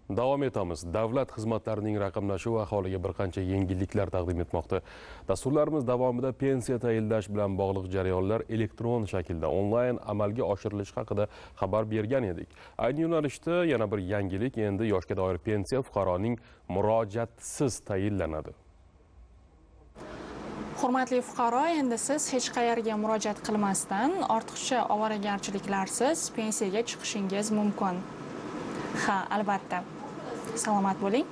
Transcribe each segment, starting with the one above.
Davom etamiz. Davlat xizmatlarining raqamlashuvi aholiga bir qancha yengilliklar taqdim etmoqda. Dasturlarimiz davomida pensiya tayinlash bilan bog'liq jarayonlar elektron shaklda onlayn amalga oshirilishi haqida xabar bergan edik. Ayni yo'nalishda yana bir yangilik, endi yoshga doir pensiya fuqaroning murojaatsiz tayinlanadi. Hurmatli fuqaro, endi siz hech qayerga murojaat qilmasdan, ortiqcha ovoragarchiliklarsiz pensiyaga chiqishingiz mumkin. Ha, albatta. Salomat bo'ling.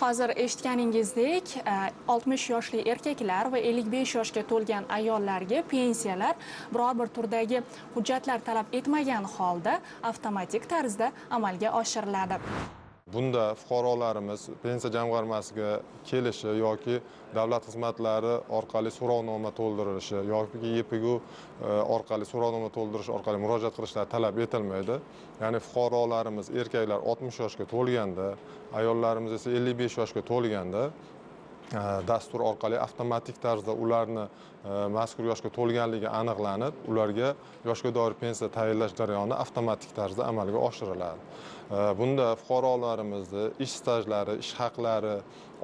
Hozir eshitganingizdek, 60 yoshli erkaklar va 55 yoshga to'lgan ayollarga pensiyalar biror bir turdagi hujjatlar talab etmagan holda avtomatik tarzda amalga oshiriladi. Bunda fuqarolarimiz pensiya jamg'armasiga kelishi yoki davlat xizmatlari orqali so'rovnoma to'ldirilishi yoki YPGU orqali so'rovnoma to'ldirish orqali murojaat qilishlari talab etilmaydi. Ya'ni fuqarolarimiz erkaklar 60 yoshga to'lganda, ayollarimiz esa 55 yoshga to'lganda dastur orqali avtomatik tarzda ularni mazkur yoshga to'lganligi aniqlanib, ularga yoshga doir pensiya tayinlash jarayoni avtomatik tarzda amalga oshiriladi. Bunda fuqarolarimizni ish stajlari, ish haqlari,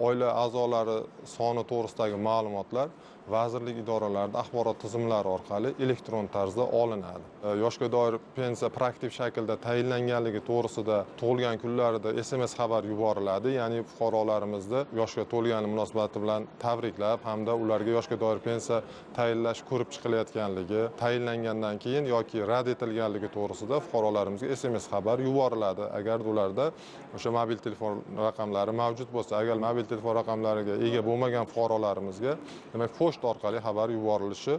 oila a'zolari soni to'g'risidagi ma'lumotlar vazirlik idoralarida axborot tizimlari orqali elektron tarzda olinadi. Yoshga doir pensiya proaktiv shaklda tayinlanganligi to'g'risida tug'ilgan kunlarida SMS xabar yuboriladi. Ya'ni fuqarolarimizni yoshga to'lgani munosabati bilan tabriklab hamda ularga yoshga doir pensiya tayinlash ko'rib chiqilayotganligi, tayinlangandan keyin yoki rad etilganligi to'g'risida fuqarolarimizga SMS xabar yuboriladi. Agar ularda o'sha mobil telefon raqamlari mavjud bo'lsa, agar mobil telefon raqamlariga ega bo'lmagan fuqarolarimizga demak pochta orqali xabar yuborilishi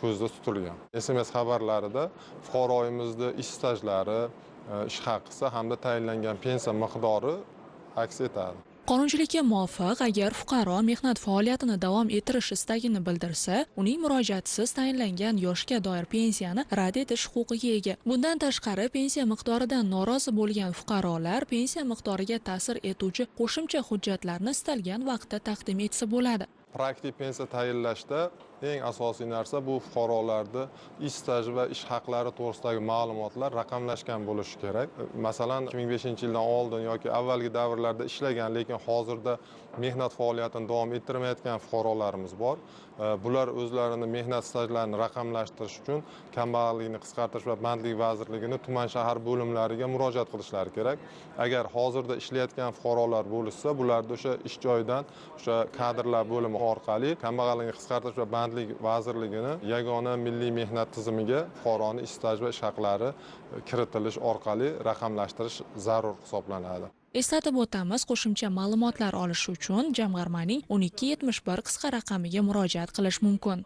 ko'zda tutilgan. SMS xabarlarida fuqaroimizni ish stajlari, ish haqisi hamda tayinlangan pensiya miqdori aks etadi. Qonunchilikka muvofiq, agar fuqaro mehnat faoliyatini davom ettirish istagini bildirsa, uning murojaatsiz tayinlangan yoshga doir pensiyani rad etish huquqiga ega. Bundan tashqari, pensiya miqdoridan norozi bo'lgan fuqarolar pensiya miqdoriga ta'sir etuvchi qo'shimcha hujjatlarni istalgan vaqtda taqdim etsa bo'ladi. Proaktiv pensiya tayinlashda eng asosiy narsa bu fuqarolarni ish staji va ish haqlari to'g'risidagi ma'lumotlar raqamlashgan bo'lishi kerak. Masalan, 2005-yildan oldin yoki avvalgi davrlarda ishlagan, lekin hozirda mehnat faoliyatini davom ettirmayotgan fuqarolarimiz bor. Bular o'zlarini mehnat stajlarini raqamlashtirish uchun Kambag'allikni qisqartirish va bandlik vazirligini tuman shahar bo'limlariga murojaat qilishlari kerak. Agar hozirda ishlayotgan fuqarolar bo'lsa, bularda o'sha ish joyidan o'sha kadrlar bo'limi orqali Kambag'allikni qisqartirish va bandlik vazirligini yagona milliy mehnat tizimiga fuqaroni ish staji va ish haqlari kiritilish orqali raqamlashtirish zarur hisoblanadi. Eslatib o'tamiz, qo'shimcha ma'lumotlar olish uchun jamg'armaning 1271 qisqa raqamiga murojaat qilish mumkin.